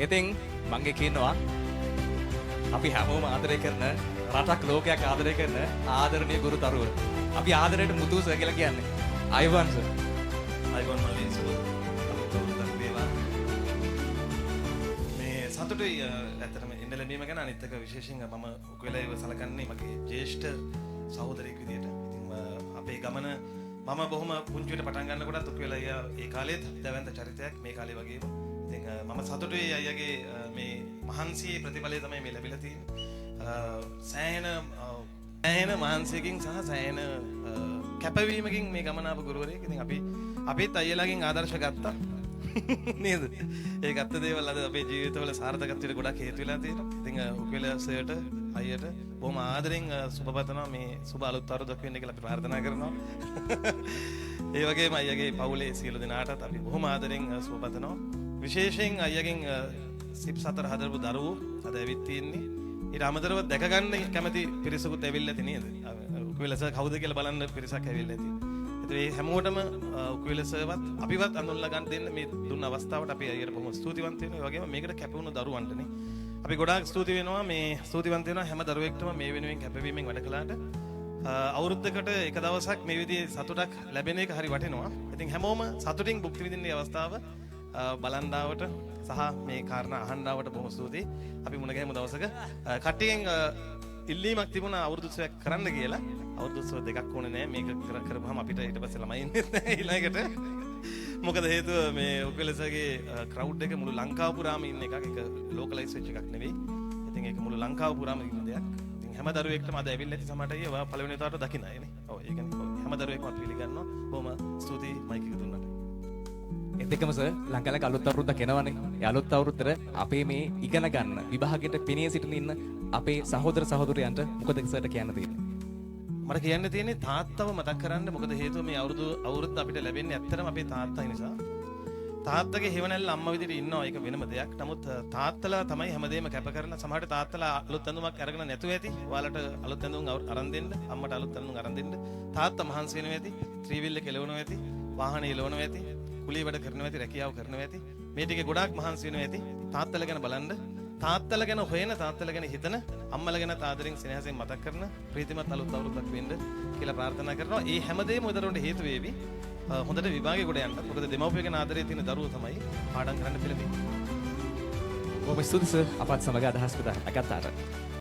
ඉතින් මං එක්ක ඉන්නවා අපි හැමෝම ආදරය කරන, රටක් ලෝකයක් ආදරය කරන ආදරණීය ගුරු තරුව. අපි ආදරයට මුතු සර් කියලා කියන්නේ. ආයුබෝවන් සර්. ආයුබෝවන් මල්ලි, සුබ අලුත් අවුරුද්දක් වේවා. මේ සතුටුයි ඇත්තටම එන්න ලැබීම ගැන. අනිත් එක විශේෂයෙන් මම උකුවෙලයිව සලකන්නේ මගේ ජ්‍යෙෂ්ඨ සහෝදරයෙක් විදියට. ඉතින් අපේ ගමන මම බොහොම පුංචිවට පටන් ගන්නකොටත් උකුවෙල අයියා ඒ කාලෙත් දැවැන්ත චරිතයක්, මේ කාලේ වගේම. ඉතින් මම සතුටුයි අයියාගේ මේ මහන්සියේ ප්‍රතිඵලය තමයි මේ ලැබිලා තියෙන්නේ. සෑහෙන සෑහෙන මහන්සියකින් සහ සෑහෙන කැපවීමකින් මේ ගමන ආපු ගුරුවරයෙක්. ඉතින් අපි අපිත් අයියලාගෙන් ආදර්ශ ගත්තා නේද? ඒ ගත්ත දේවල් අද අපේ ජීවිතවල සාර්ථකත්වයට ගොඩක් හේතු වෙලා තියෙනවා. ඉතින් උකුවෙල සර්ට, අයියට බොහොම ආදරෙන් සුබ පතනවා. මේ සුබ අලුත් අවුරුද්දක් වෙන්න කියලා අපි ප්‍රාර්ථනා කරනවා. ඒ වගේම අයියාගේ පවුලේ සියලු දෙනාටත් අපි බොහොම ආදරෙන් සුබ පතනවා. විශේෂයෙන් අයියාගෙන් සිප් සතර හදපු දරුවෝ අද ඇවිත් තියෙන්නේ. ඊට අමතරව දැක ගන්න කැමති පිරිසකුත් ඇවිල්ලා ඇති නේද? උකුවෙල සර් කවුද කියලා බලන්න පිරිසක් ඇවිල්ලා ඇති. ඉතින් මේ හැමෝටම උකුවෙල සර්වත් අපිවත් අඳුන්ලා ගන්න දෙන්න මේ දුන්න අවස්ථාවට අපි අයියට බොහොම ස්තුතිවන්ත වෙනවා. ඒ වගේම මේකට කැපවුණු දරුවන්ටනේ. අපි ගොඩාක් ස්තුති වෙනවා, මේ ස්තුතිවන්ත වෙනවා හැම දරුවෙක්ටම මේ වෙනුවෙන් කැපවීමෙන් වැඩ කළාට. අවුරුද්දකට එක දවසක් මේ විදිහේ සතුටක් ලැබෙන එක හරි වටිනවා. ඉතින් හැමෝම සතුටින් භුක්ති විඳින්න මේ අවස්ථාව බලන් ආවට සහ මේ කාරණා අහන්න ආවට බොහොම ස්තුතියි. අපි මුණ ගැහෙමු දවසක. කට්ටියෙන් ඉල්ලීමක් තිබුණා අවුරුදු උත්සවයක් කරන්න කියලා. අවුරුදු උත්සව දෙකක් ඕනේ නෑ. මේක කරපුවාම අපිට ඊට පස්සේ ළමයි ඉන්නේ නෑ ඊළඟට. මොකද හේතුව මේ උකුලසගේ ක්‍රවුඩ් එක මුළු ලංකාව පුරාම ඉන්න එකක්. ඒක ලෝකලයිස් වෙච්ච එකක් නෙවෙයි. ඉතින් ඒක මුළු ලංකාව පුරාම ඉන්න දෙයක්. ඉතින් හැම දරුවෙක්ටම අද ඇවිල්ලා ඇති සමහරට අයියා ඔයා පළවෙනි වතාවට දකින්න අය නේ. ඔව්, ඒ කියන්නේ ඔව්, හැම දරුවෙක්ම අපි පිළිගන්නවා. බොහොම ස්තුතියි මයික් එක දුන්නට. ඒත් එක්කම සර්, ලංකාවේ අලුත් අවුරුද්දක් එනවනේ. ඒ අලුත් අවුරුද්දට අපේ මේ ඉගෙන ගන්න විභාගයට පෙනී සිටින ඉන්න අපේ සහෝදර සහෝදරියන්ට මොකද සර්ට කියන්න තියෙන්නේ? මට කියන්න තියෙන්නේ තාත්තව මතක් කරන්න. මොකද හේතුව මේ අවුරුද්ද අපිට ලැබෙන්නේ ඇත්තටම අපේ තාත්තා නිසා. තාත්තගේ හේවණැල්ල අම්මා විදිහට ඉන්නවා, ඒක වෙනම දෙයක්. නමුත් තාත්තලා තමයි හැමදේම කැප කරලා, සමහරට තාත්තලා අලුත් ඇඳුමක් අරගෙන නැතුව ඇති. ඔයාලට අලුත් ඇඳුම් අරන් දෙන්න, අම්මට අලුත් ඇඳුම් අරන් දෙන්න. තාත්තා මහන්සි වෙනවා ඇති, ත්‍රිවිල් එක එලවනවා ඇති, වාහනේ එලවනවා ඇති, කුලී වැඩ කරනවා ඇති, රැකියාව කරනවා ඇති. මේ ටිකේ ගොඩාක් මහන්සි වෙනවා ඇති. තාත්තලා ගැන බලන්න. තාත්තලා ගැන හොයන, තාත්තලා ගැන හිතන, අම්මලා ගැන ආදරෙන් සෙනෙහසෙන් මතක් කරන ප්‍රීතිමත් අලුත් අවුරුද්දක් වෙන්න කියලා ප්‍රාර්ථනා කරනවා. ඒ හැමදේම ඔය දරුවන්ට හේතු වේවි හොඳට විභාගේ ගොඩ යන්න. මොකද දෙමව්පිය ගැන ආදරේ තියෙන දරුවෝ තමයි පාඩම් කරන්න පෙළඹෙන්නේ. බොහොම ස්තුතියි සර්, අපත් සමග අදහස් බෙදා ගත්තාට.